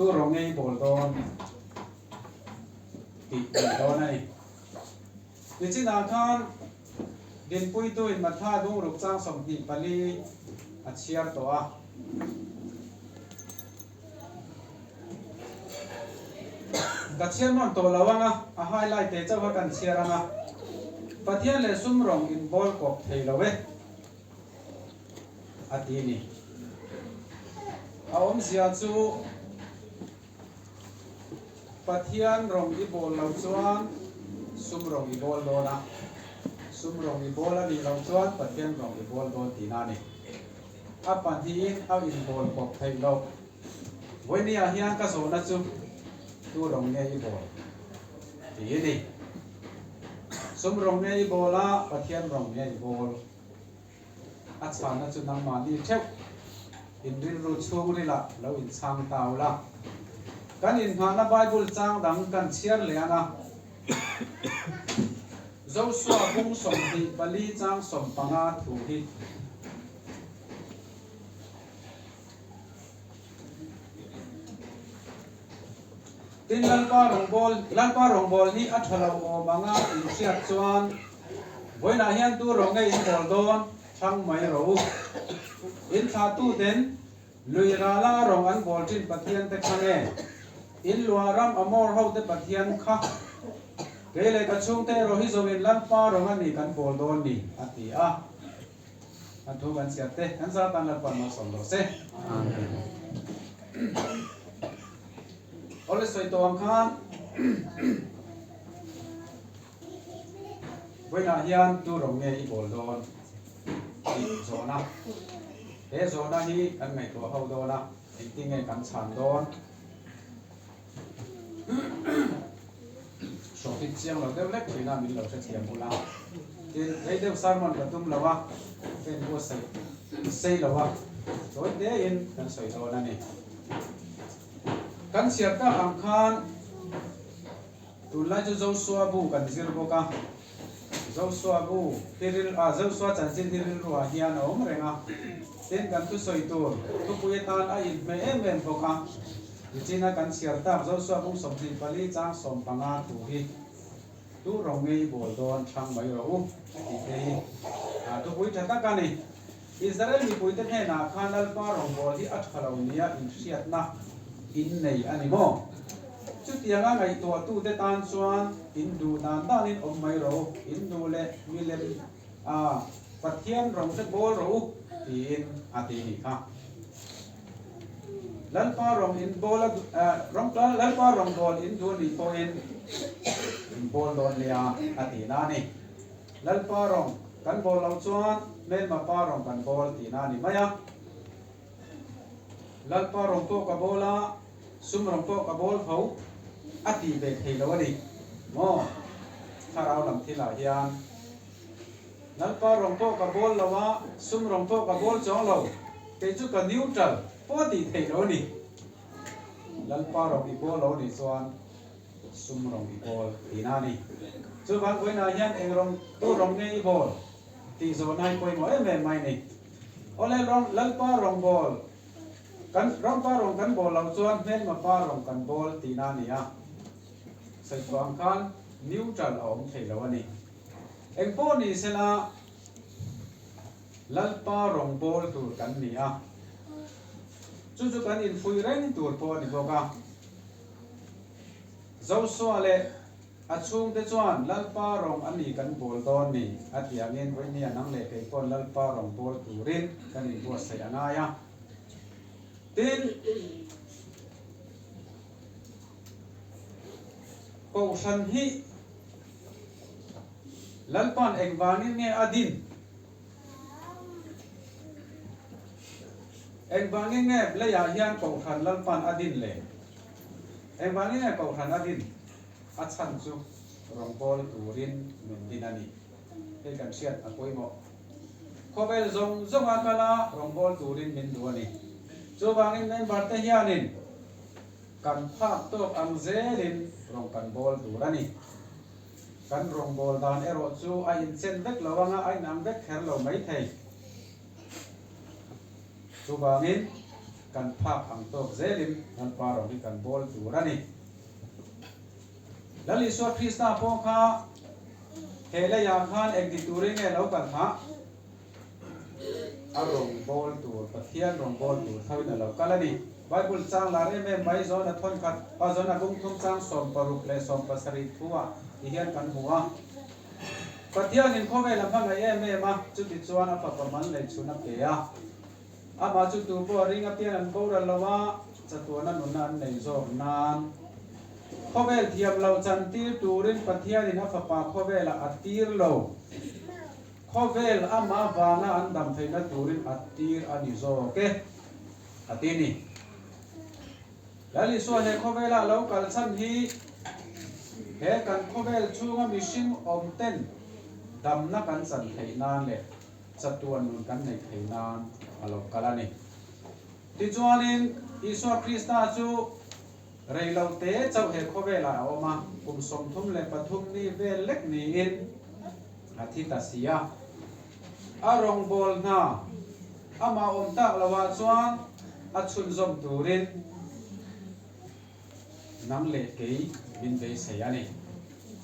Tu rawng nge i bawl dawn tih a ni dawn a ni. Nichinah khan Dinpuituin Matha bungruk chang 24 a chhiar tawh a. Ka chhiar nawn tawh lo ang a, a highlight te chauh kha kan chhiar ang a. Pathian leh sum rawng in bawl kawp thei lo e, a ti ni. A awmzia chu Pathian rawng i bawl lo chuan sum rawng i bawl dawn a, sum rawng i bawl a nih loh chuan Pathian rawng i bawl dawn tihna a ni. A pahnihin a inbawl kawp theih loh. Vawinia hian ka zawhna chu tu rawng nge i bawl? Ti ni. Sum rawng nge i bawl a, Pathian rawng nge i bawl? A chhanna chu nangmahni theuh in rilru chhungrilah lo inchhang tau la. Kan inngahna Bible chang dang kan chhiar leh ang a. Joshua bung 24 chang 15 thu hi. Tin, Lalpa rawngbâwl, Lalpa rawngbâwl hi a ṭha lo awm anga in hriat chuan, vawiinah hian tu rawng nge in bâwl dâwn thlang mai rawh u. In thlahtuten lui râla a rawng an bâwl ṭhin Pathian te kha nge? In luah ram Amor hote Pathian kha? Kei leh ka chhûngte erawh hi zawngin Lalpa rawng a ni kan bâwl dâwn ni, a ti a. Kan thu kan chhiar te kan zar tan Lalpan malsawm rawh se. Amen. Awle sawi tawh ang khan vawiinah hian tu rawng nge i bawl dawn tih zawhna he zawhna hi kan ngaihtuah ho dawn a engtin nge kan chhan dawn Hrawhhit chiang lo deuh lek thin a min lo hrethiam bul a. Tin, rei deuh sermon ka tum lo a, fan pawh sawi sei lo a, tawi tein kan sawi dawn a ni. Kan chhiar tak ang khan tunlai chu Joshua bu kan zir bawk a, Joshua bu hi ril ah Joshua chanchin hi rilruah hian a awm reng a, tin kan thusawi tur thupui atan a inhmeh em em bawk a. Nichina kan chhiar tak Joshua bung 24 chang 15 thu hi tu rawng nge i bawl dawn thlang mai rawh u tih te hi thupui tha tak a ni. Israel mipuite hnenah khan Lalpa rawngbâwl hi a ṭha lo nia inhriatna in nei a ni maw? Chutianga ngaihtuahtute tan chuan in duh dan danin awm mai rawh u, in duh leh milem a Pathian rawng te bawl rawh u tiin a ti nih kha. Lalpa rawng in bawl a Lalpa rawng bawl in duh nih pawhin in bawl dawn nia a ti na a ni. Lalpa rawng kan bawl loh chuan hmelma pa rawng kan bawl tihna a ni mai a. Lalpa rawng pawh ka bawl a, sum rawng pawh ka bawl tho a ti ve thei lo a ni maw? Thlarau lam thilah hian Lalpa rawng pawh ka bawl lo a, sum rawng pawh ka bawl chuang lo, kei chu ka neutral pawh a tih theih lo a ni. Lalpa rawng i bawl lo nih chuan sum rawng i bawl tihna a ni. Chuvang vawiinah hian eng rawng tu rawng nge i bawl tih zawhna hi pawimawh em em mai a ni. Awle rawng Lalpa rawng bawl kan Rampa rawng kan bawl loh chuan hmelma pa rawng kan bawl tihna a ni a. Sawi tawh ang khan neutral a awm thei lo a ni. Eng pawh ni sela Lalpa rawng bawl tur kan ni a, chu chu kan infuih reng tur pawh a ni bawk a. Joshua leh a chhungte chuan Lalpa rawng a ni kan bawl dawn ni a ti angin vawinia nang leh kei pawn Lalpa rawng bawl turin kan inbuatsaih a ngai a. Tin, Kohhran hi Lalpa'n engvangin nge a din? Engvangin nge leiah hian Kohhran Lalpa'n a din le? Engvangin nge Kohhran a din? A chhan chu rawngbâwl tûrin min din a ni. Hei kan hriat a pawimawh. Khawvel zawng zawnga kala rawngbâwl tûrin min duh a ni. Chuvangin member te hianin kan phak tawk ang zelin rawng kan bawl tur a ni. Kan rawngbâwl dan erawh chu a inchen vek lo anga a inang vek kher lo maithei. Chuvangin. Kan phak ang tawk zelin Lalpa rawng hi kan bawl tur a ni. Lal Isua Krista pawh kha he leiah khan engti turin nge lo kal hah? A rawng bawl tur, Pathian rawng bawl tur thoin a lo kal a ni. Bible chang lar em em mai zawn a thawn khat, a zawn a bung thum chang 60 leh 70 thu-ah ti hian kan hmu a. Pathianin khawvel a hmangaih em em a, chutichuan a fapa man lei chhun a pe a. Amah chu tu pawh ring apiang an boral lo a, chatuana nunna an nei zawk nan. Khawvel thiam lo chantir turin Pathianin a fapa khawvelah a tir lo. Khawvel amah vanga an dam theihna turin a tir a ni zawk e, a ti ni. Lal Isua he khawvela lo kal chhan hi he kan khawvel chhunga mihring awm ten damna kan chan theih nan leh chatuan nun kan neih theih nan a lo kal a ni. Tichuanin Isua Krista chu rei lo te chauh he khawvelah a awm a, kum 33 ni vel lek niin a thi ta si a. A rawngbâwl hna amah awm tâk lohah chuan a chhunzawm turin nang leh kei min beisei a ni.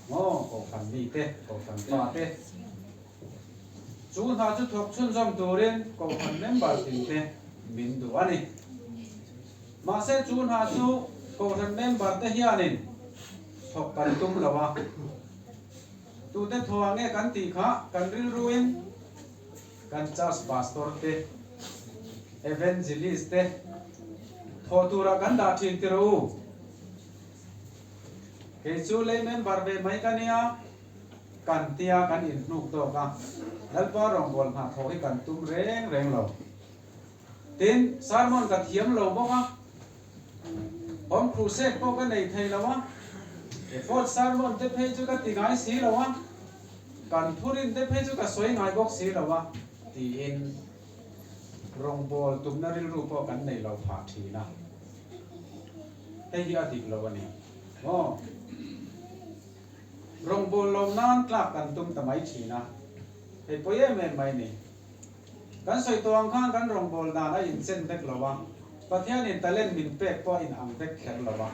Maw Kohhran mite, Kohhran pate. Chu hna chu thawk chhunzawm turin Kohhran member tinte min duh a ni. Mahse chu hna chu Kohhran member te hianin thawk kan tum lo a. Tute thawh nge kan tih kha kan rilruin kan church pastor te, evangelist te thawh turah kan dah thin ti rawh u. Kei chu lei member ve mai ka nia. Kan tia kan inhnuk tawk a, Lalpa rawngbâwl hna thawh hi kan tum reng reng lo. Tin, sermon ka thiam lo bawk a, home crusade pawh ka nei thei lo a, effort sermon te phei chu ka ti ngai si lo a, kan thurin te phei chu ka sawi ngai bawk si lo a, tiin rawngbâwl tumna rilru pawh kan nei lo phah thin a. Hei hi a dik lo a ni maw? Rawngbâwl lo nan tlak kan tum ta mai thin a, hei pawi em em mai ni. Kan sawi tawh ang khan kan rawngbâwl dan a inchen vek lo a, Pathianin talent min pek pawh a inang vek kher lo a.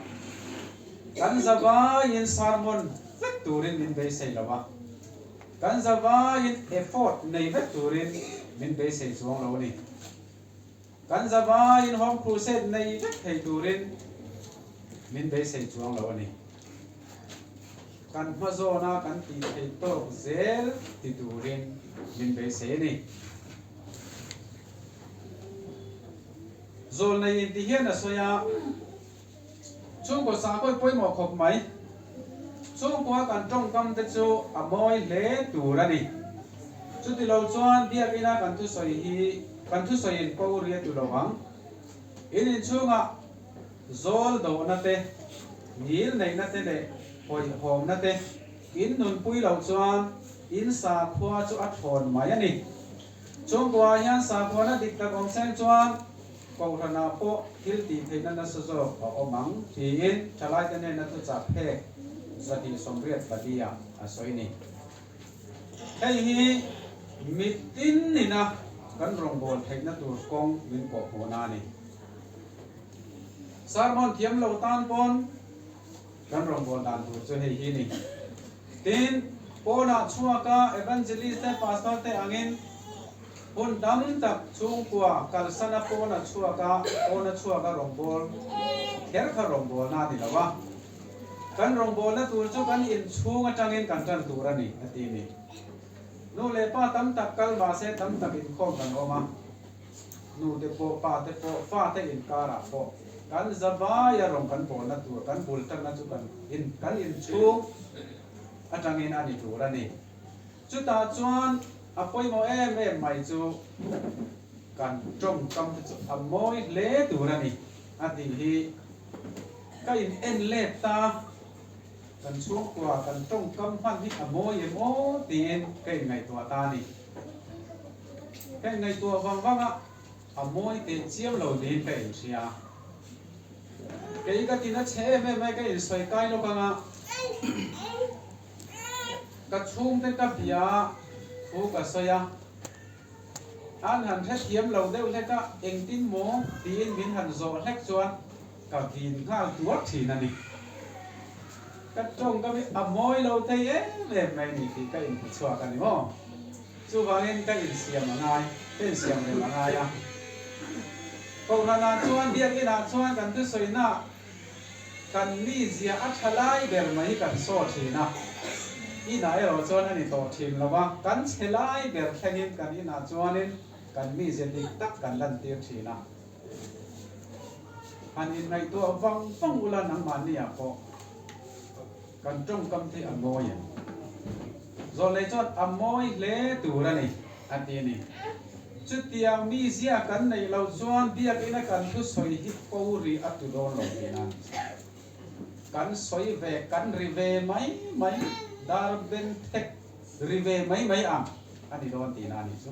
Kan zavaiin sermon vek turin min beisei lo a, kan zavaiin effort nei vek turin min beisei chuang lo a ni. Kan zavaiin home crusade nei vek thei turin min beisei chuang lo a ni. Kan hma zawna kan tih theih tawk zel ti turin min beisei a ni. Zawlnei inti hian a sawi a, Chhungkaw sakhawi pawimawh khawp mai. Chhungkua kan tawngkam te chu a mawi hle tur a ni. Chuti lo chuan biakina kan thusawi hi kan thusawiin ko ri a tu lo ang. In inchhungah zawl dawhna te, ngil neihna te leh hawihhawmna te in nunpui loh chuan in sakhua chu a thawn mai a ni. Chhungkuaah hian sakhuana dik tak awm seng chuan Kohhranah pawh thil tih theihna nasa zawk a awm ang tiin thalaite hnena thuchah phek 284 ah a sawi ni. Hei hi mitin nina kan rawngbâwl theihna tur kawng min kawhhmuhna a ni. Sermon thiam lo tan pawn kan rawngbâwl dan tur chu hei hi ni. Tin, pawnah chhuaka evangelist te pastor te angin hun tam tak chhungkua kalsana pawna chhuaka pawna chhuaka rawngbâwl kher kha rawngbâwlna a ni lo a. Kan rawngbâwlna tur chu kan inchhung atangin kan tan tur a ni, a ti ni. Nu leh pa tam tak kal mahse tam tak inkhawm kan awm a. Nu te pawh, pa te pawh, fa te inkarah pawh kan zavaia rawng kan bawlna tur, kan bul tanna chu kan in kan inchhung atangin a ni tur a ni. Chutah chuan a pawimawh em em mai chu kan tawngkam te chu a mawi hle tur a ni, a tih hi ka in en let ta. Kan chhungkua kan tawngkam hman hi a mawi em aw tiin ka inngaihtuah ta a ni. Ka inngaihtuah vang vang a, a mawi teh chiam lo niin ka inhria. Kei ka tina chhe em em mai ka insawi kai lawk ang a, ka chhungte ka bia a, thu ka sawi a. An han hrethiam lo deuh hlek a, engtin maw tiin min han zawh hlek chuan ka vin nghal tuar thin a ni. Ka tawngkam hi a mawi lo thei em em mai ni tih ka inhmu chhuak a ni maw? Chuvangin ka insiam a ngai, ka insiam rem a ngai a. Kohhranah chuan biakinah chuan kan thusawinak kan mizia a tha lai ber mai hi kan saw thin a, inah erawh chuan a ni tawh thin lo a, kan chhe lai ber thlengin kan inah chuanin kan mizia dik tak kan lantir thin a. Han inngaihtuah vang vang ula nangmahniah pawh kan tawngkam te a mawi em? Zawlnei chuan a mawi hle tur a ni, a ti a ni. Chutiang mizia kan neih loh chuan biakina kan thusawi hi ko ri a tu dawn lo tihna a ni. Kan sawi ve, kan ri ve mai mai, dar ben thek ri ve mai mai ang a ni dawn tihna a nih chu.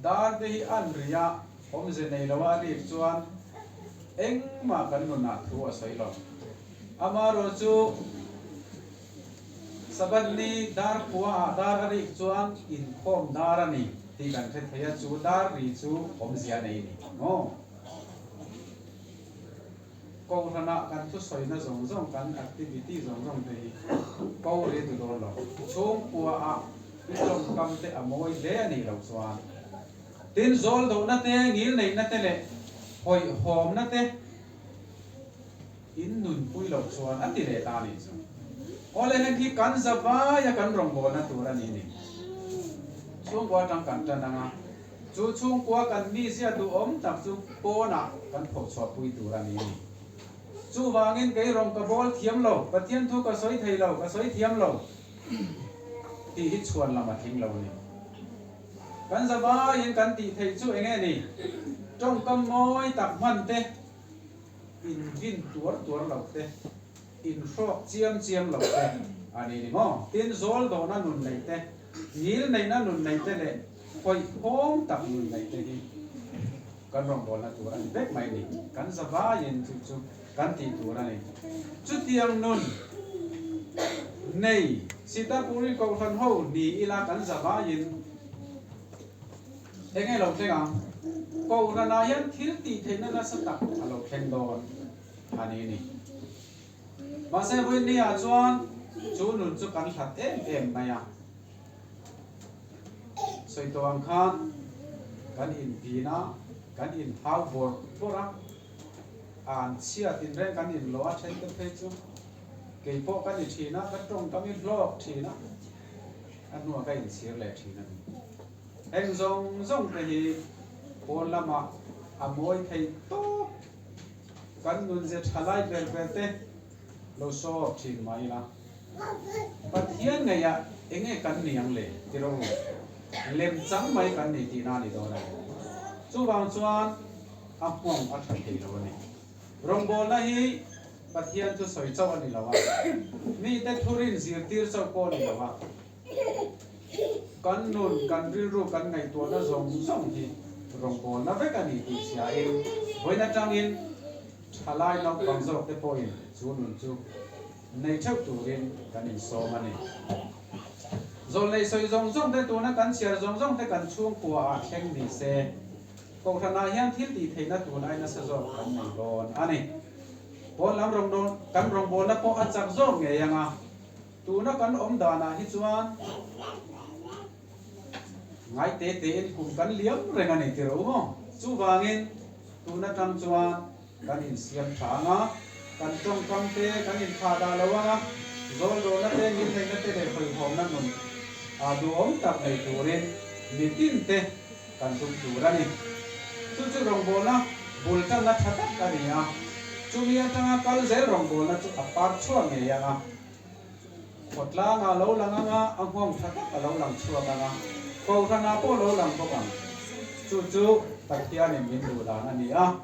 Dar te hi an ri a, awmze nei lo a rik chuan engmah kan nunah thu a sawi lo. Amaherawh chu Sabbath ni dar khua ah dar a rik chuan inkhawm dar a ni tih kan hre thei a, chu dar ri chu awmzia nei ni maw? Kohhranah kan thusawina zawng zawng, kan activity zawng zawng te hi ko ri tu dawn lo. Chhungkua ah i tawngkam te a mawi hle a nih loh chuan tin zawl dohna te, ngil neihna te leh hawihhawmna te In nunpui loh chuan a ti leh ta a nih chu. Awle heng khi kan za vaia kan rawngbawlna tur a ni ni. Chhungkua atang kan tan ang a, chu chhungkua kan mizia duhawm tak chu pawnah kan phochhuahpui tur a ni ni. Chuvangin kei rawng ka bawl thiam lo, Pathian thu ka sawi thei lo, ka sawi thiam lo tih hi chhuan lam a tling lo ni. Kan za vaiin kan tih theih chu eng nge ni? Tawngkam mawi tak hman te. Invin tuar tuar lo te, inhrawk chiam chiam lo te a ni ni maw? Tin, zawl dawhna nun nei te, ngil neihna nun nei te leh hawihhawm tak nun nei te hi kan rawngbawlna tur a ni vek mai ni. Kan zavaiin chu chu kan tih tur a ni. Chutiang nun nei Sitapuri Kohhran ho ni ila kan zavaiin Eng nge lo thleng ang? Kohhranah hian thil tih theihna nasa tak a lo thleng dawn a ni ni. Mahse vawiinniah chuan chu nun chu kan hlat em em mai a. Sawi tawh ang khan kan inpin a, kan inhau bawrh bawrh a, an chhia tinreng kan inlawh a then te phei chu keipawh ka ni thin a, ka tawngkam i hlawk thin a, a hnuah ka inchhir leh thin a ni. Heng zawng zawng te hi pawn lamah a mawi thei tawp. Kan nunze tha lai ber ber te lo show off thin mah ila, Pathian ngeiah enge kan ni ang le ti rawh u, lem chang mai kan ni tihna a ni dawn a ni. Chuvang chuan a nghawng a tha thei lo a ni. Rawngbawlna hi Pathian thu sawi chauh a ni lo a, mite thurin zirtir chauh pawh a ni lo a. Kan nun, kan rilru, kan ngaihtuahna zawng zawng hi rawngbawlna vek a ni tih hriain vawiin atangin thalai naupang zawkte pawhin chu nun chu nei theuh turin kan insawm a ni. Zawlnei sawi zawng zawng te tuna kan chhiar zawng zawng te kan chhungkua ah thleng ni se, Kohhranah hian thil tih theihna tun ai nasa zawk kan nei dawn a ni. Pawn lam kan rawngbawlna pawh a chak zawk ngei ang a. Tuna kan awm danah hi chuan ngai te tein kum kan liam reng a ni ti ro maw? Chuvangin tun atang chuan kan insiam tha ang a, kan tawngkam te kan inthlah dah lo ang a, zawl dawhna te, ngilneihna te leh hawihhawmna nun ah duhawm tak nei turin mitin te kan tum tur a ni. Chu chu rawngbawlna bul tanna tha tak a ni a, chumi atanga kal zel rawngbawlna chu a par chhuak ngei ang a. Khawtlangah lo lang ang a, a nghawng tha tak a lo lang chhuak ang a, Kohhranah pawh lo lang bawk ang. Chu chu Pathianin min duh dan a ni a.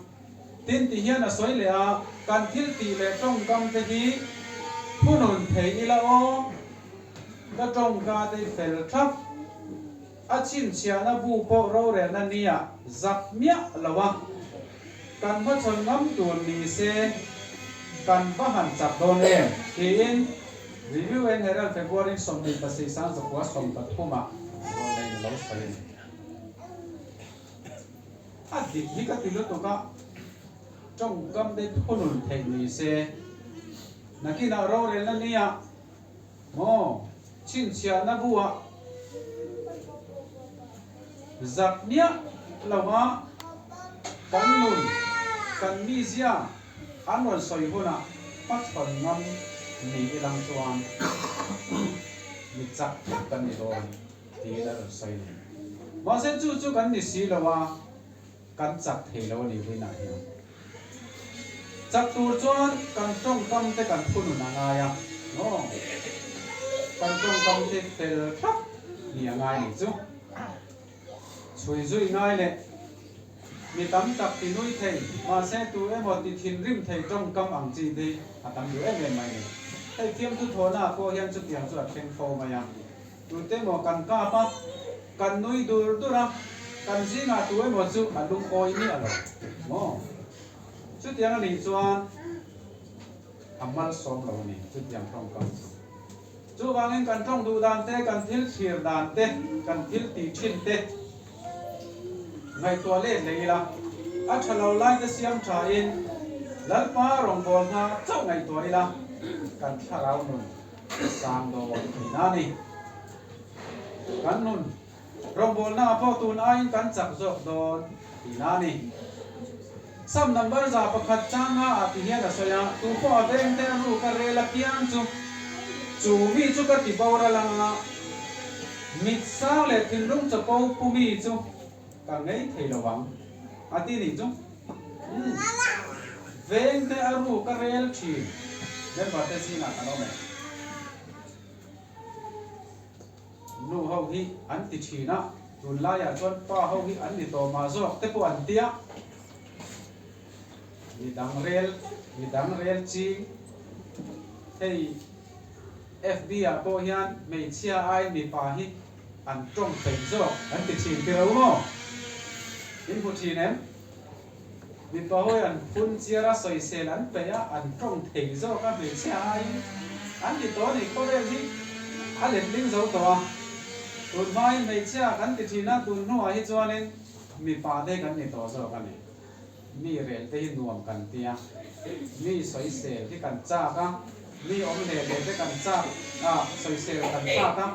Tin, ti hian a sawi leh a, kan thil tih leh tawngkam te hi thunun thei ila aw, ka tawngka te i fel thlap. A chhinchhiahna bu pawh rorelna nia zak miah lo a, kan hmachhawn ngam tur ni se kan va han chak dawn em? tiin Review and Herald February 27 2013 ah rawn nei na lo sawi a ni. A dik hi ka ti lutuk a, tawngkam te thunun theih ni se, nakinah rorelna nia maw chhinchhiahna buah zak miah lova kan nun, kan mizia an rawn sawi hunah hmachhawn ngam ni ilang chuan mi chak tak kan ni dawn. Tiin a rawn sawi ni. Mahse chu chu kan ni si lo a, kan chak thei lo a ni vawiinah hian. Chak tur chuan kan tawngkam te kan thunun a ngai a, maw? Kan tawngkam te fel thlap ni a ngai ni chu. Chhui zui ngai leh mi tam tak ti nui thei, mahse tu emaw ti thinrim thei tawngkam ang chi te hi a tam duh em em mai ni. Hei fiamthu thawhnaah pawh hian chutiang chu a thleng fo mai a. Tute emaw kan kap a, kan nui dur dur a, kan zingah tu emaw chu a lungawi miah lo maw? Chutiang a nih chuan a malsawm lo a ni chutiang tawngkam chu. Chuvangin kan tawng duh dan te, kan thil thlir dan te, kan thil tih thin te ngaihtuah let leh ila, a tha lo lai te siam tha in Lalpa rawngbâwl hna chauh ngaihtuah ila kan thlarau nun sang dawn thin a ni. Kan nun rawngbawlna ah pawh tun aiin kan chak zawk dawn thin a ni. Sam number 101 changa ah ti hian a sawi a, tu pawh a veng te a ruk a rel a piang chu, chu mi chu ka ti boral anga mit sang leh thinlung chapo pu mi chu ka ngei thei lo ang a ti nih chu. Umm veng te a ruk a rel thin member te zingah kan awm e. Nu ho hi an ti thin a, tunlaiah chuan pa ho hi an ni tawh mah zawk te pawh an tia. Mi dang rel, mi dang rel ching hei FB ah pawh hian hmeichhia ai mipa hi an tawng peih zawk an ti thin ti ro maw? In hmu thin em? Mipa hawi an phun chiar a, sawisel an peih a, an tawng thei zawk a, hmeichhia aiin an ti tawh a ni. Khawvel hi a letling zo tawh a, tun hmain hmeichhia kan ti thin a, tun hnuah hi chuanin mipa te kan ni tawh zawk a ni. Mi rel te hi nuam kan ti a, mi sawisel hi kan chak a, mi awm leh leh te kan chak a, sawisel kan chak a.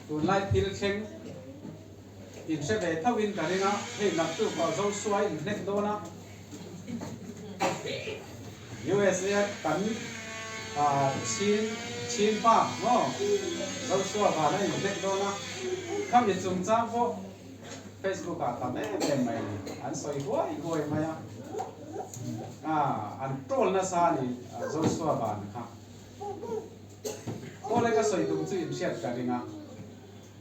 Tunlai thil thleng inhre ve tho in ka ring a, hei naktuk pawh Joshua in hnek dawn a, USA a kan chin chin pa maw Joshua van a inhnek dawn a, khami chungchang pawh Facebook ah tam em em mai a ni, an sawi huai huai mai a, an troll nasa a ni Joshua van kha. Kawle ka sawi tum chu inhriat ka ring a,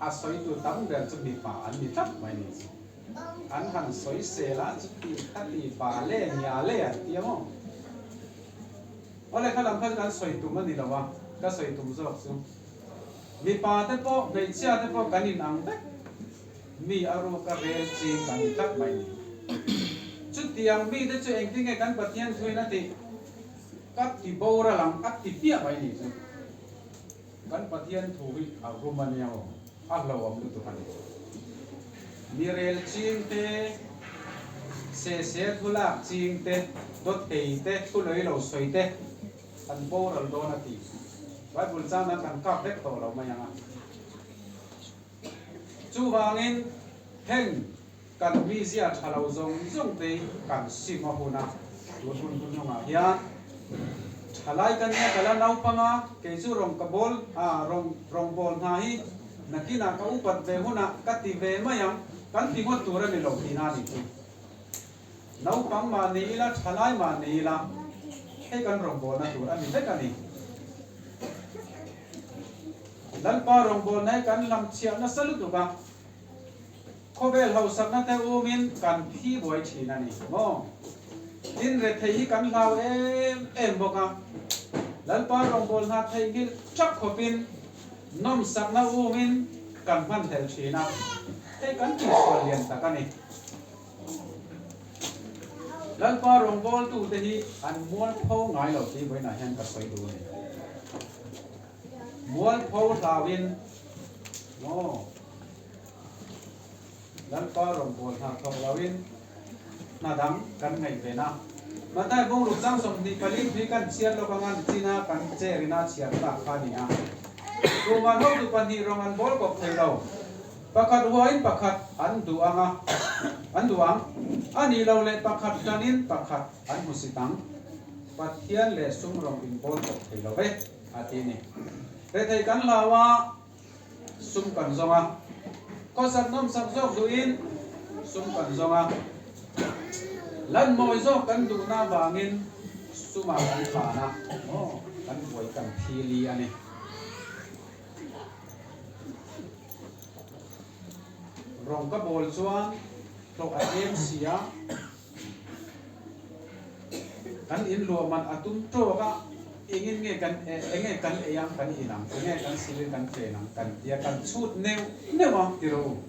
a sawitu tam ber chu mipa an ni tlat mai ni chu. An han sawi sel a, chuti khati pa le nia le an ti a maw? Awle kha lam kha chu kan sawi tum a ni lo a, ka sawi tum zawk chu mipa te pawh hmeichhia te pawh kan inang vek, mi a ruka rel ching kan ni tlat mai ni. Chutiang mite chu engtinge kan Pathian thuin a tih? Ka ti boral ang a ti piah mai ni chu. Kan Pathian thu hi a rum a nia aw, a hlauhawm lutuk a ni. Mi rel ching te, se se thu lak ching te, dawt thei te, thu lei lo sawi te an boral dawn a ti. Bible chang nan kan kap vek tawh lo mai ang a. Chuvangin heng Kan mizia tha lo zawng zawng te hi kan sim a hun a, tun hun hun hnungah hian thalai ka nia ka la naupang a, kei chu rawng ka bawl a, rawng rawng bawl hna hi nakinah ka upat ve hunah ka ti ve mai ang, kan ti ngawt tur a ni lo tihna a nih chu. Naupang mah ni ila, thalai mah ni ila, hei kan rawng bawlna tur a ni vek a ni. Lalpa rawng bawlna hi kan lam chhiah nasa lutuk a. Khawvel hausakna te umin kan phi buai thin a ni maw? Tin, rethei hi kan hlau em em bawk a, Lalpa rawngbâwl hna theihnghilh ṭhak khawpin nawmsakna umin kan hmanhlel thin a, hei kan tihsual lian tak a ni. Lalpa rawngbâwltute hi an mualpho ngai lo tih vawiinah hian ka sawi duh a ni. Mualpho hlauin maw? Lalpa rawngbâwl hna thawk loin hna dang kan ngaih ven a. Mathai bungruk chang 24 phi kan chhiar lawk anga nichina kan chair ina chhiar tak kha a ni a. Tuman hotu pahnih rawng an bawl kawp thei lo. Pakhat huain pakhat an duh ang a, an duh ang. A nih lo leh pakhat tanin pakhat an hmusit ang. Pathian leh sum rawng in bawl kawp thei lo ve, a ti a ni. Rethei kan hlau a, sum kan zawng a. Khawsak nawmsak zawk duhin sum kan zawng a. Lan mawi zawk kan duhna avangin sumah kan tlan a, aw, kan buai kan thili a ni. Rawng ka bawl chuan hlawh a tlem si a, kan inluah man a tum tawk a, engin nge kan enge kan ei ang kan in ang, enge kan silin kan fen ang kan tia kan chhut neuh neuh a ti rawh u.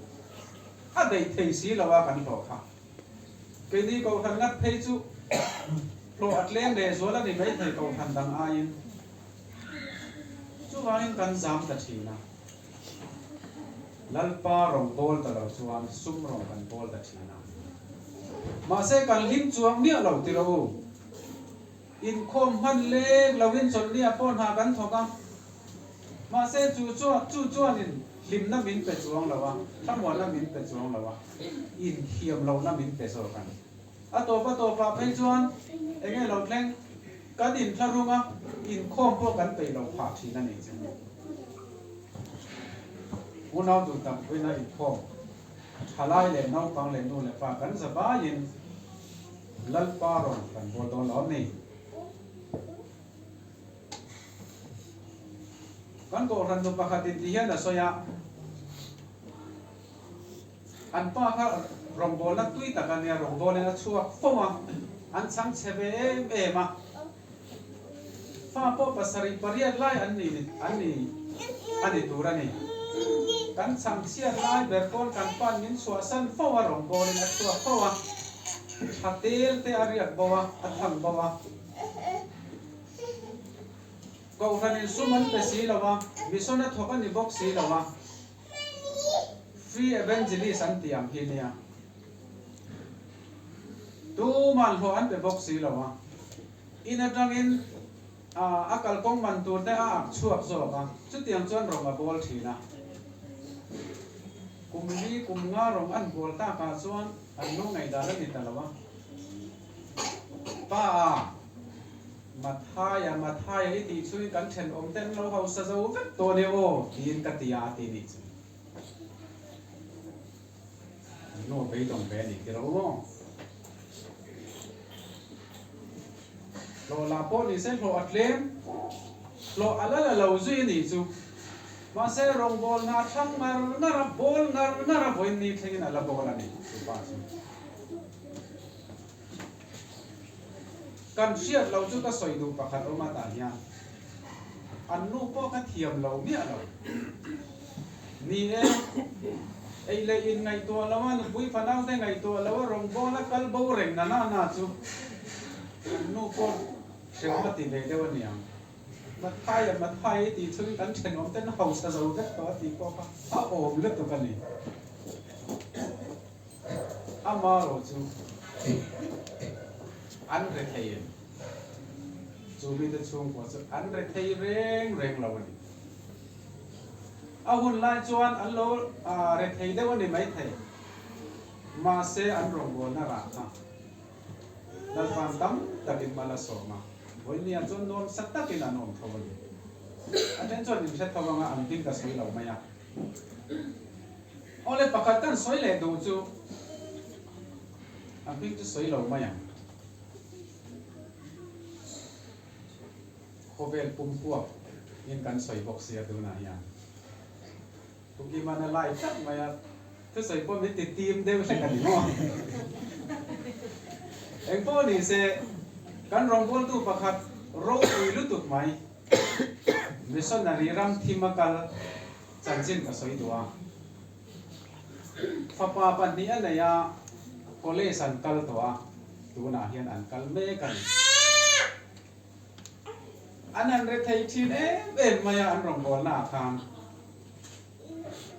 A daih thei si lo a kan hlawh kha. Keini kohhran ngat phei chu hlawh a tlem lehzual a ni maithei kohhran dang aiin. Chuvangin kan zam ta thin a, Lalpa rawn bawl ta lo chuan sum rawn kan bawl ta thin a. Mahse kan hlim chuang miah lo ti lo u. Inkhawm hman lek loin chawlhniah pawh hna kan thawk a. Mahse chu chuan chu chuanin hlimna min pe chuang lo a, thlamuanna min pe chuang lo a, inthiam lohna min pe zawk a ni. A tawp a tawpah phei chuan eng nge lo thleng? Kan inthlarung a, inkhawm pawh kan peih lo phah thin a nih chu. Unau duh tak puina inkhawm thalai leh naupang leh nu leh pa kan za baiin Lalpa rawn kan bawl dawn lo a ni. Kan kohhran nu pakhatin ti hian a sawi a. An pa kha rawngbawlna tui tak a nia, rawngbawlin a chhuak fo a, an chhang chhe ve em em a. Fa pawh pasarih pariat lai an ni an ni a ni tur a ni. Kan chhang chhiat lai ber pawn kan pa'n min chhuahsan fo a, rawngbawlin a chhuak fo a, tha tel te a riak bo a, a thang bo a. Kohhranin sum an pe si lo a, mission a thawk a ni bawk si lo a. Free Evangelist an tih ang hi nia. Tuman hlawh an pe bawk si lo a. In atangin a kalkawng man tur te a ak chhuak zawk a, chutiang chuan rawng a bawl thin a. Kum li kum nga rawng an bawl takah chuan an lu ngaihdan a ni ta lo a. Pa a. Mathaia, Mathaia i tih chhuin kan thenawm te an lo hausa zo vek tawh nia aw tiin ka ti a a ti nih chu. An nu a beidawng ve a nih ti lo maw? Hlawh lah pawh ni se hlawh a tlem, hlawh a la la lo zui a nih chu. Mahse rawngbâwl hna thlang ngar ngar a, bâwl ngar ngar a vawiin ni thlengin a la bâwl a ni chu pa chu. Kan hriat loh chu ka sawi duh pakhat awm a tah hian an nu pawh ka thiam lo miah lo. Ni e, ei leh in ngaihtuah lo a, nupui fanau te ngaihtuah lo a, rawngbâwl a kal bo reng na na na chu an nu pawh hrehawm a ti ve deuh a niang. Mathai a Mathai i tih chungin kan thenawm ten hausa zo vek tawh a tih pawh kha a awm lutuk a ni. Amarawh chu an re thei em? Chu mite chhungkua chu an re thei reng reng lo a ni. A hun lai chuan an lo re thei deuh a ni maithei. Mahse an rawngbawlna rah kha Lalpan tam takin mal a sawm a, vawinia chuan nuamsa takin an awm tho a ni. A then chuan inhre tho anga an hming ka sawi lo mai a. Awle pakhat kan sawi leh duh chu a hming chu sawi lo mai ang. Khawvel pum huap in kan sawi bawk sia tunah hian. Kukiman a lai tlat mai a, thusawi pawh min ti tim deuh hlek a ni maw? Engpawh ni se kan rawngbawltu pakhat ropui lutuk mai missionary ram thim a kal Chanchin ka sawi duh a, fapa pahnih a nei a, college an kal tawh a, tunah hian an kal mek a ni. An han re thei thin em em mai a an rawngbawlna ah khan.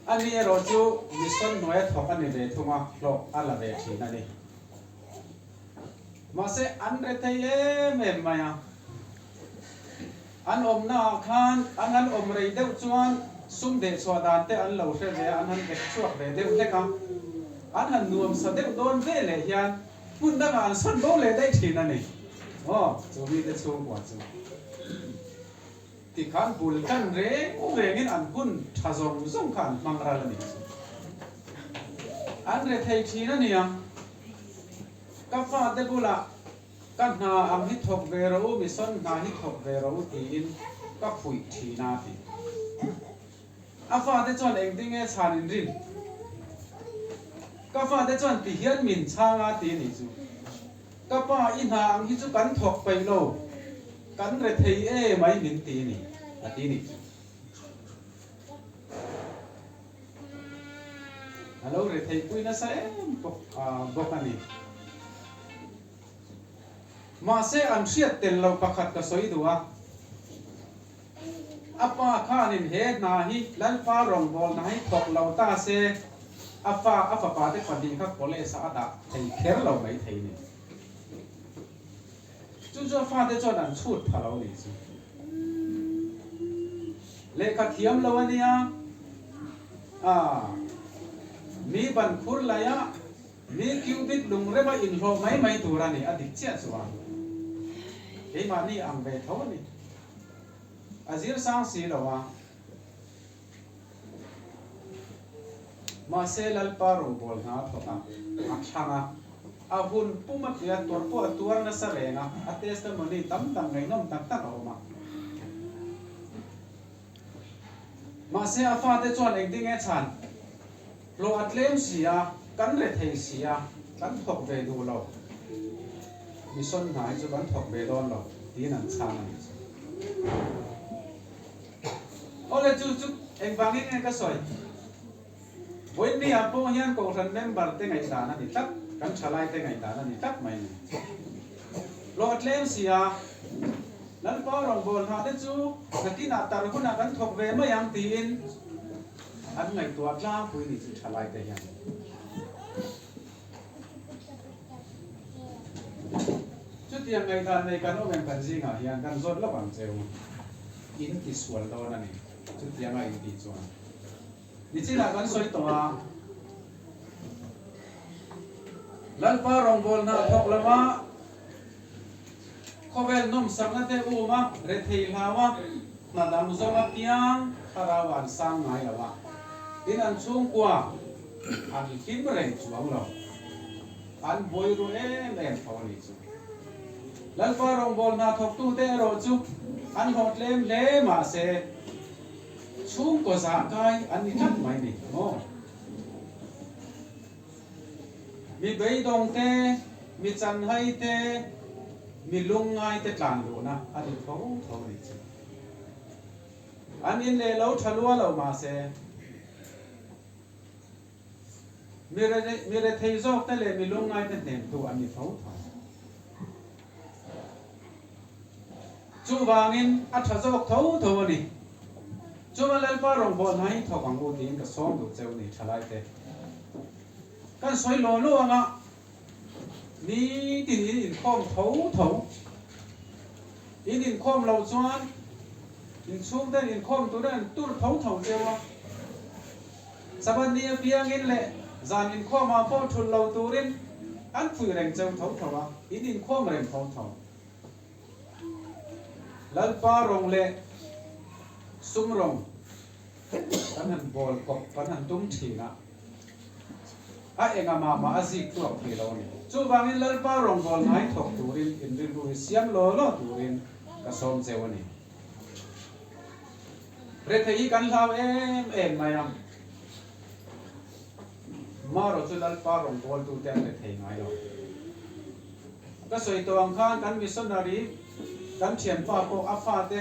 Ani erawh chu mission hnuaia thawk a ni ve thung a, hlawh a la ve thin a ni. Mahse an rethei em em mai a. An awmnaah khan an han awm rei deuh chuan sum dehchhuah dan te an lo hre ve a, an han vek chhuak ve deuh hlek a. An han nuamsa deuh dawn ve leh hian hmun dangah an sawn bo leh daih thin a ni. Aw, chu mite chhungkua chu. Tikhan bul tan reng rengin an hun tha zawng zawng kha an hmang ral a nih chu. An rethei thin a nia. Ka fate bulah ka hna ang hi thawk ve rawh u, mission hna hi thawk ve rawh u tiin ka fuih thin a ti. A fate chuan engtin nge chhan in rin? Ka fate chuan ti hian min chhang a ti a nih chu. Ka pa i hna ang hi chu kan thawk peih lo, kan rethei e mai min ti a ni, a ti nih chu. A lo rethei pui nasa em bawk a ni. Mahse an hriat tel loh pakhat ka sawi duh a. A pa khanin he hna hi Lalpa rawngbawlna hi thawk lo ta se, a fa a fapa te pahnih kha college ah a dah thei kher lo mai thei ni. Chu chu a fate chuan an chhut pha lo ni chu. Lehkha thiam lo a nia, a mi ban khur laia mi cubit lungrema inhlawh mai mai tur a ni, a dik chiah chuan keimahni ang ve tho a ni. A zir sang si lo a. Mahse Lalpa rawngbawl hna a thawk a, a thlang a. A hun pum a tui a, tuar pawh a tuar nasa reng a, a testimony tam tak ngaihnawm tak tak a awm a. Mahse a fate chuan engtin nge chhan? Hlawh a tlem si a, kan rethei si a, kan thawk ve duh lo. Mission hna hi chu kan thawk ve dawn lo tiin an chhang a nih chu. Awle chu chu engvangin nge ka sawi? Vawiin ah pawh hian Kohhran member te ngaihdan a ni tlat, kan thalai te ngaihdan a ni tlat mai ni. Hlawh a tlem si a, Lalpa rawngbâwl hna te chu nakinah tar hunah kan thawk ve mai ang tiin an ngaihtuah tlangpui ni chu thalai te hian. Chutiang ngaihdan nei kan awm em kan zingah hian kan zawt lawk ang cheu. In ti sual dawn a ni chutianga in tih chuan. Nichinah kan sawi tawh a, Lalpa rawngbâwl hna thawk lova khawvel nawmsakna te um a, rethei hlau a, hna dang zawng apiang thlarau an sang ngai lo a, tin an chhungkua an hlim reng chuang lo. An buai ru em em tho a nih chu. Lalpa rawngbâwl hna thawktute erawh chu an hlawhtlem hle mahse, Chhungkaw zah kai an ni tlat mai ni maw? Mi beidawng te, mi chanhai te, mi lungngai te tlan luhna a ni tho tho a nih chu. An in leh lo tha lua lo mahse, mi rethei zawk te leh mi lungngai te hnemtu an ni tho tho. Chuvangin a tha zawk tho tho a ni. Chuan Lalpa rawngbawlh hna hi thawk ang u tiin ka sawm duh cheu ni thalaite. Kan sawi law law anga nitin in inkhawm tho tho. In inkhawm loh chuan inchhungten inkhawm turin an tur tho tho cheu a. Sabbath ni apiangin leh zan inkhawmah pawh thulh lo turin an phuih reng cheu tho tho a, in inkhawm reng tho tho. Lalpa rawng leh sum rawng kan han bawl kawp kan han tum thin a, a enga mah mah a zik tluak thei lo a ni. Chuvangin Lalpa rawng bawl ngai thawk turin in rilru hi siam law law turin ka sawm cheu a ni. Rethei hi kan hlau em em mai a, Marawh chu Lalpa rawngbawltute an rethei ngai lo. Ka sawi tawh ang khan kan missionary kan thianpa pawh a fate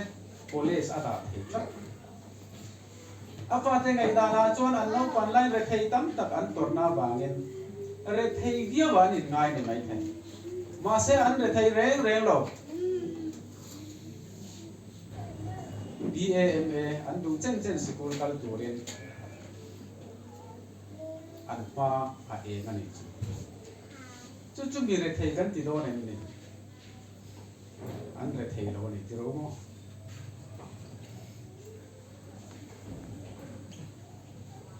college a dah thei tlat. A fate ngaihdanah chuan an naupan lai rethei tam tak an tawrhna avangin rethei viau an inngai ni maithei. Mahse an rethei reng reng lo. BAMA an duh chen chen sikul kal turin. an hma a eng a nih chu. Chu chu mi rethei kan ti dawn em ni? An rethei lo a ni ti ro maw?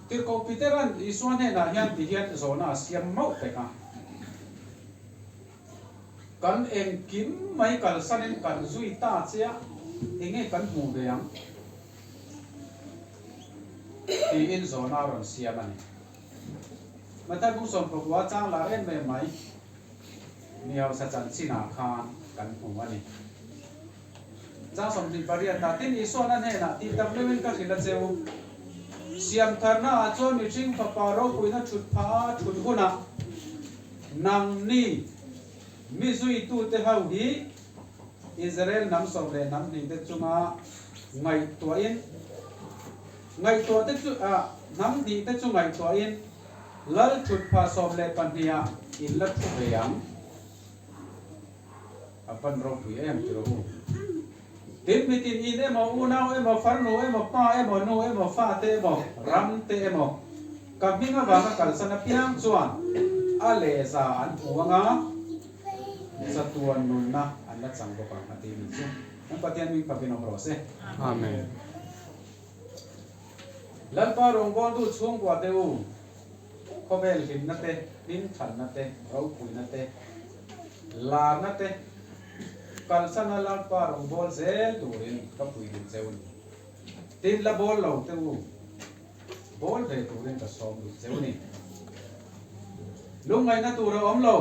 Tirhkoh Peter-a'n Isua hnenah hian ti hian zawhna a siam mauh pek a, Kan engkim mai kalsanin kan zui ta che a, enge kan hmuh ve ang? tiin zawhna a rawn siam a ni. Matthai bung sawmpakua chang lar em em mai mi hausa chanchinah khan kan hmu a ni. Chang 28 ah, Tin, Isua'n a hnenah, Tih tak meuhin ka hrilh a che u. Siamtharna ah chuan mihring fapa ropuina thut phah a thut hunah nangni mi zuitute ho hi Israel hnam sawm leh hnam hnihte chunga ngaihtuahin ngaihtuahte chu hnam hnihte chu ngaihtuahin lal thut phah 12 ah in la thu ve ang. A van ropui em ti rawh u. Tin, mitin in emaw, unau emaw, farnu emaw, pa emaw, nu emaw, fate emaw, ram te emaw, ka hming avanga kalsan apiang chuan a lehza an hmu ang a, chatuan nunna an la chang bawk ang a ti ni chu. Kan Pathian hming fakin awm rawh se. Amen. Lalpa rawngbawltu chhungkua te u, khawvel hlimna te, hmingthanna te, ropuina te, larna te kalsana Lalpa rawngbâwl zel turin ka pui duh cheu ni. Tin, la bâwl lo te u, bâwl ve turin ka sawm duh cheu ni. Lungngaihna tur a awm lo.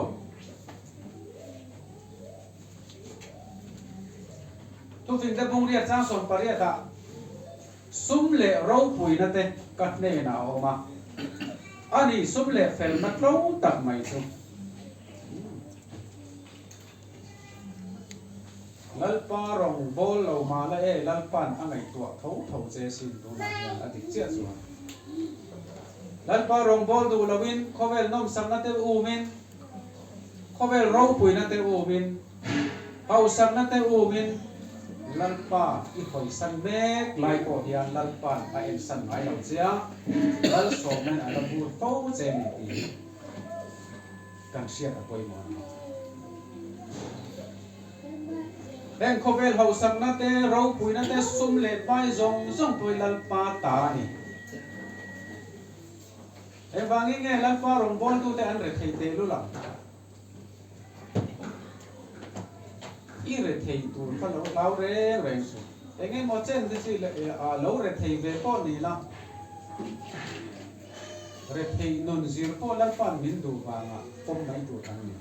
Thufingte bungriat chang 18 ah Sum leh ropuina te ka hnenah a awm a, ani sum leh felna tlo tak mai chu. Lalpa rawng bawl lo mah la e, Lalpa'n a ngaihtuah tho tho che sin tunah hian a dik chiah chuan. Lalpa rawng bawl duh loin khawvel nawmsakna te umin, khawvel ropuina te umin, Hausakna te umin Lalpa i hawisan mek lai pawh hian Lalpa'n a ensan ngai lo che a, Lalsawmnain a la vur fo che ni tih kan hriat a pawimawh a ni. Heng khawvel hausakna te, ropuina te, sum leh pai zawng zawng pawh hi Lalpa ta a ni. Engvangin nge Lalpa rawngbawltute an rethei tehlul ang? I rethei tur kha lo hlau reng reng suh. Eng emaw chen te chu lo rethei ve pawh ni la, rethei nun zir pawh Lalpa'n min duh vangah pawm mai tur kan ni.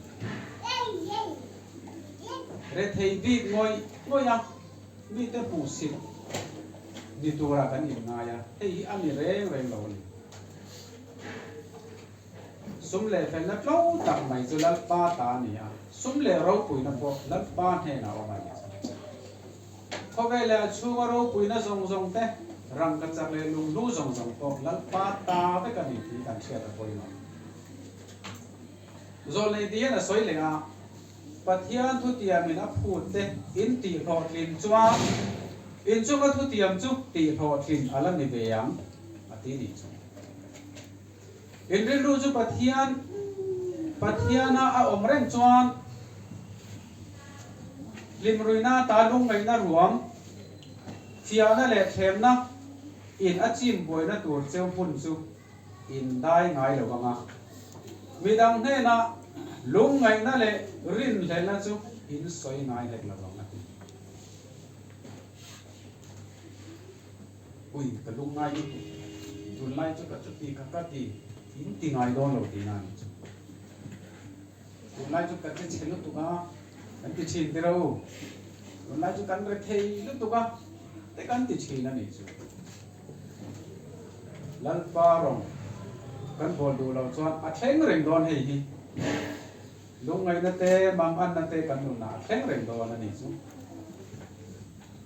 Rethei bik ngawih ngawih a, mite hmuhsit ni turah kan inngai a, hei hi a ni reng reng lo a ni. Sum leh felna tlo tak mai chu Lalpa ta a ni a, sum leh ropuina pawh Lalpa hnenah a awm a ni. Khawvel leh a chhunga ropuina zawng zawng te, rangkachak leh lunghlu zawng zawng pawh Lalpa ta vek a ni tih kan hriat a pawimawh. Zawlnei ti hian a sawi leh a, Pathian thutiamin a phut te in tihhlawhtlin chuan inchunga thutiam chu tihhlawhtlin a la ni ve ang a ti nih chu. In rilru chu Pathian Pathiana a awm reng chuan hlimruina ata lungngaihna ruam, fiahna leh thlemna in a chim buaina tur cheu hmun chu in dai ngai lo vang a. Midang hnenah lungngaihna leh rinhlelhna chu in sawi ngai hlek lo vang a ti. Ui, ka lungngai lutuk. Tunlai chu ka chuti kha ka ti, in ti ngai dawn lo tihna a nih chu. Tunlai chu ka che chhe lutuk a, kan ti thin tiro. Tunlai chu kan re thei lutuk a, te kan ti thin a nih chu. Lalpa rawng kan bawl duh lo chuan a thleng reng dawn hei hi. Lungngaihna te, manganna te kan nunah a thleng reng dawn a nih chu.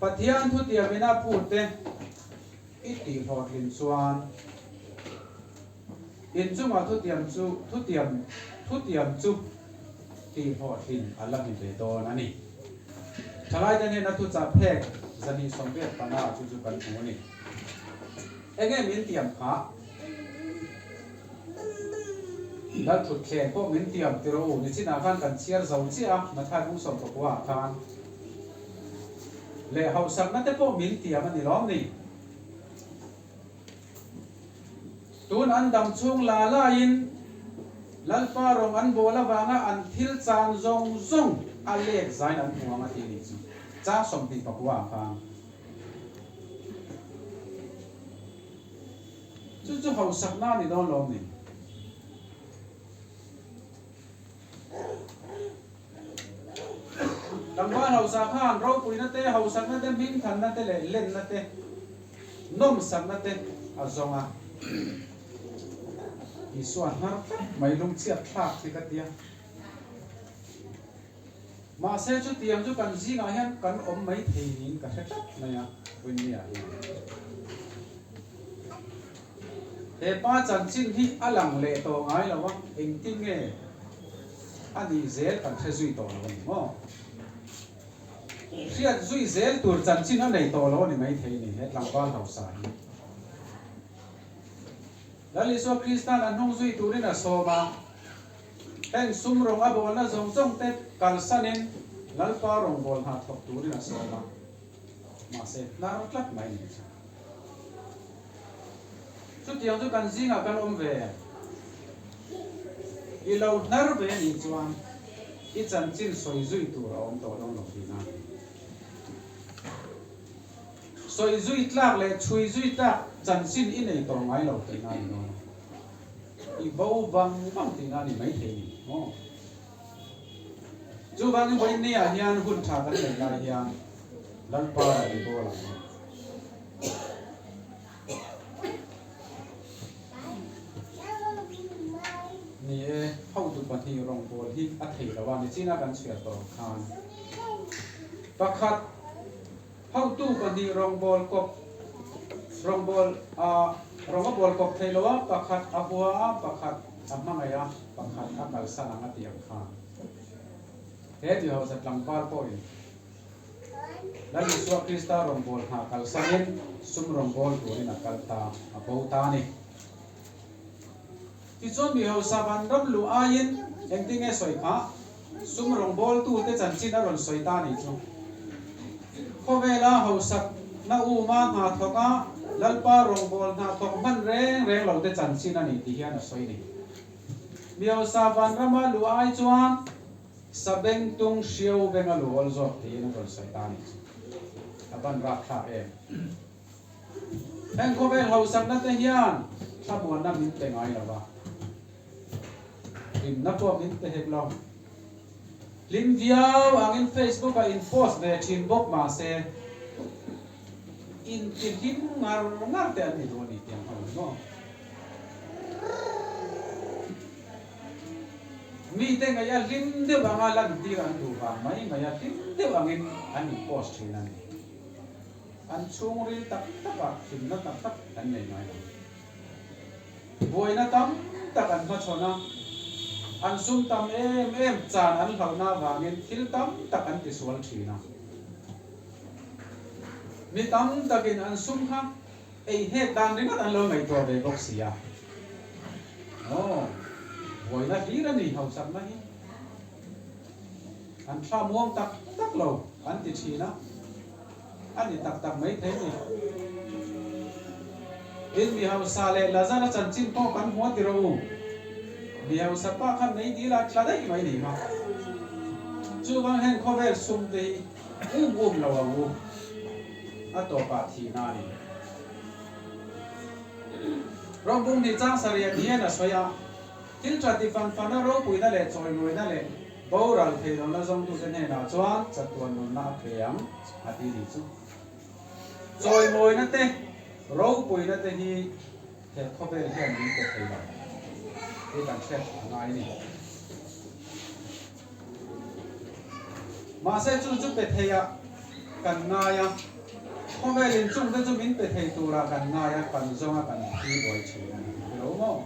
Pathian thutiam ina phute i tihhlawhtlin chuan inchungah thutiam chu thutiam thutiam chu tihhlawhtlin a la ni ve dawn a ni. Thalaite hnena thuchah phek 285 chu chu kan hmu a ni. Enge min tiam phah? Lalthutthleng pawh min tiam ti rawh u, nichinah khan kan chhiar zo chiah a, Mathai bung 14 ah khan. Leh hausakna te pawh min tiam a ni lawm ni? Tun an dam chhung la laiin Lalpa rawng an bawl avanga an thil chan zawng zawng a lek zain an hmu ang a ti nih chu. Chang 29 ah khan. Chu chu hausakna a ni dawn lawm ni? Tlangval hausa khan ropuina te, hausakna te, hmingthanna te leh lenna te, nawmsakna te a zawng a. Isua hnar tlat mai lungchhiat thlak hi ka tia. Mahse chutiang chu kan zingah hian kan awm mai thei niin ka hre tlat mai a, Winnie-a hian. He pa chanchin hi a lang leh tawh ngai lo a, engtin nge a nih zel kan hre zui tawh lo a ni maw? Hriat zui zel tur chanchin a nei tawh lo a ni maithei ni he tlangval hausa hi. Lal Isua Krista'n a hnung zui turin a sawm a, heng sum rawng a bawlna zawng zawng te kalsanin Lalpa rawngbâwl hna thawk turin a sawm a, mahse hnar tlat mai ni chu. Chutiang chu kan zingah kan awm ve. I lo hnar ve nih chuan i chanchin sawi zui tur a awm tawh dawn lo tihna a ni. Sawi zui tlak leh chhui zui tlak chanchin i nei tawh ngai lo tihna a ni dawn a. I bo vang vang tihna a ni maithei ni maw? Chuvangin vawiinniah hian hun tha kan nei lai hian Lalpa rawn i bawl ang u. Ni e, hotu pahnih rawngbâwl hi a thei lo a, nichina kan chhiar tawh khan pakhat hotu pahnih rawngbâwl kawp rawngbâwl ah rawng a bâwl kawp thei lo a, pakhat a hua a, pakhat a hmangaih a, pakhat a kalsan ang a tih ang khan he mi hausa tlangval pawhin Lal Isua Krista rawngbâwl hna kalsanin sum rawngbâwl turin a kal ta, a bo ta a ni. Tichuan mi hausa vanram luh aiin engtin nge sawi kha? Sum rawngbâwltute chanchin a rawn sawi ta a nih chu. Khawvela hausakna uma hna thawka Lalpa rawngbâwl hna thawk hman reng reng lote chanchin a ni tih hian a sawi a ni. Mi hausa vanrama luh ai chuan Sabeng tung hriau veng a lu awl zawk tiin a rawn sawi ta a nih chu. A ban rapthlak em. Heng khawvel hausakna te hian thlamuanna min pe ngai lo va, hlimna pawh min pe hek lo. Hlim viau angin Facebook ah in post ve thin bawk mahse inti hlim ngar ngar te an ni duh a ni tiang ho ni maw. Mite ngaih a hlim deuh anga lantir an duh vang mai mai a, hlim deuh angin an in post thin a ni. An chhungril tak takah hlimna tak tak an nei ngai lo. Buaina tam tak an hmachhawn a, an sum tam em em chan an hlauhna avangin thil tam tak an tisual thin a. Mi tam takin an sum kha Ei hek dan ringawt an lo ngaihtuah ve bawk si a. Aw, buaina hlir a ni hausakna hi. An thla muang tak tak lo an ti thin a, a ni tak tak mai thei ni. Tin, mi hausa leh Lazara chanchin pawh kan hmu a ti rawh u. Mi hausa pa kha mei dil a tla daih mai ni ma. Chuvang heng khawvel sum te hi um um lo ang u. A tawpah thihna a ni. Rawmbung ni chang sarih ti hian a sawi a, Thil tha ti fan fana ropuina leh chawimawina leh boral thei lohna zawngtute hnenah chuan chatuan nunna a pe ang a ti ni chu. Chawimawina te, ropuina te hi he khawvel hian min pe thei lo tih kan hriat a ngai a ni. Mahse chu chu pe theiah kan ngai a, khawvel inchungte chu min pe thei turah kan ngai a, kan zawng a kan thi buai thin a ni ti lo maw?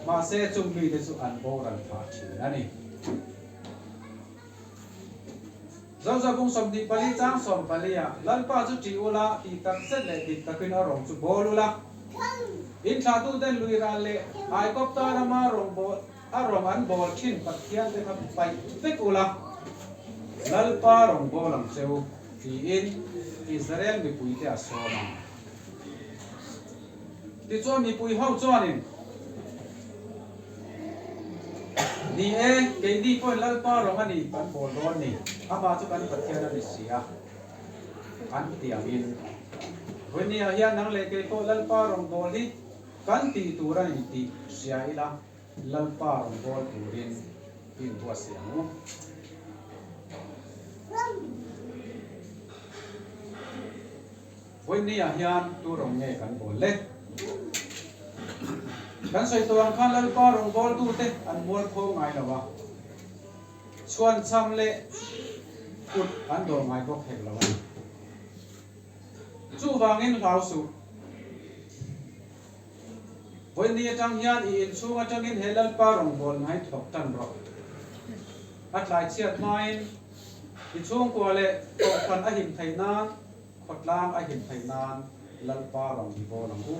Mahse chung mite chu an boral phah thin a ni. Zozo bung 24 chang 14 ah, Lalpa chu ṭih ula, tih tak zet leh dik takin a rawng chu bawl ula. In thlahtuten lui ral leh Aigupta rama rawngbawl a rawng an bawl thin Pathian te kha paih vek ula, Lalpa rawngbâwl ang che u, tiin Israel mipuite a sâwm ang. Tichuan mipui ho chuanin, Ni e, keini pawhin Lalpa rawng a ni kan bawl dawn ni, amah chu kan Pathian a ni si a, an ti angin. Vawinia hian nang leh kei pawh Lalpa rawngbâwl hi kan tih tur a ni tih hria ila, Lalpa rawngbâwl turin i inbuatsaih ang u. Vawinia hian tu rawng nge kan bawl le? Kan sawi tawh ang khan Lalpa rawngbawltute an mualpho ngai lo a, chhuanchham leh kut an dawr ngai bawk hek lo a ni. Chuvangin hlau suh. Vawiin atang hian i inchhung atangin he Lalpa rawngbâwl ngai thawk tan rawh. A tlai chhiat hmain i chhungkua leh kohhran a him theih nan, khawtlang a him theih nan Lalpa rawng i bawl ang u.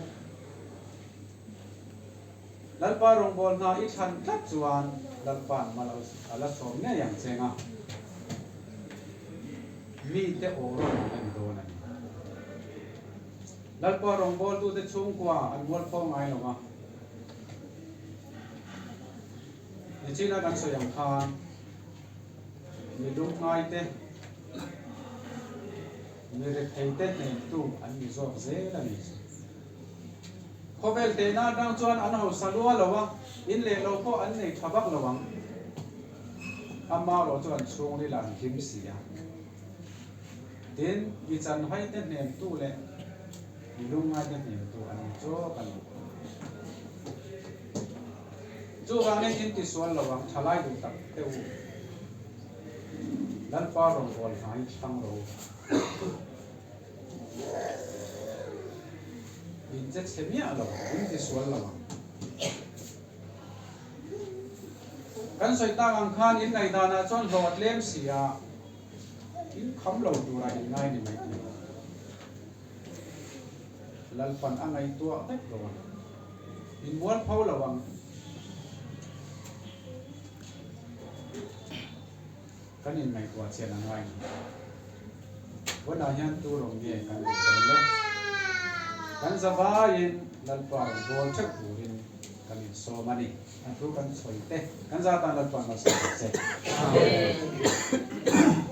Lalpa rawngbâwl hna i thlan tlat chuan Lalpa'n mal a la sawm ngei ang cheng a, mite aw rawn ang a ni dawn a ni. Lalpa rawngbawltute chhungkua an mualpho ngai lo a. Nichina kan sawi ang khan mi lungngaite, mi retheite hnemtu an ni zawk zel a ni. Khawvel tehna atang chuan an hausa lua lo a, in leh lo pawh an nei tha vak lo ang. Amaherawh chu an chhungril ah an hlim si a. Tin, mi chanhaite hnemtu leh mi lungngaite hnemtu an ni chawk a ni. Chuvangin in tisual lo ang thalai duh tak te u, Lalpa rawngbâwl hnai thlang rawh u. In che chhe miah lo, in tisual lo ang. Kan sawi tak ang khan in ngaihdanah chuan hlawh a tlem si a. In kham lo tura in ngai ni mai thei. Lalpan a ngaihtuah vek dawn. In mual pho lo ang. Kan in ngaihtuah chian a ngai ni. Vawiinah hian tu rawng nge kan duh dawn le? Kan zavaiin Lalpa rawn bawl theuh turin kan insawm a ni. An thu kan sawi te kan zatan Lalpa malsawm ang che. Amen.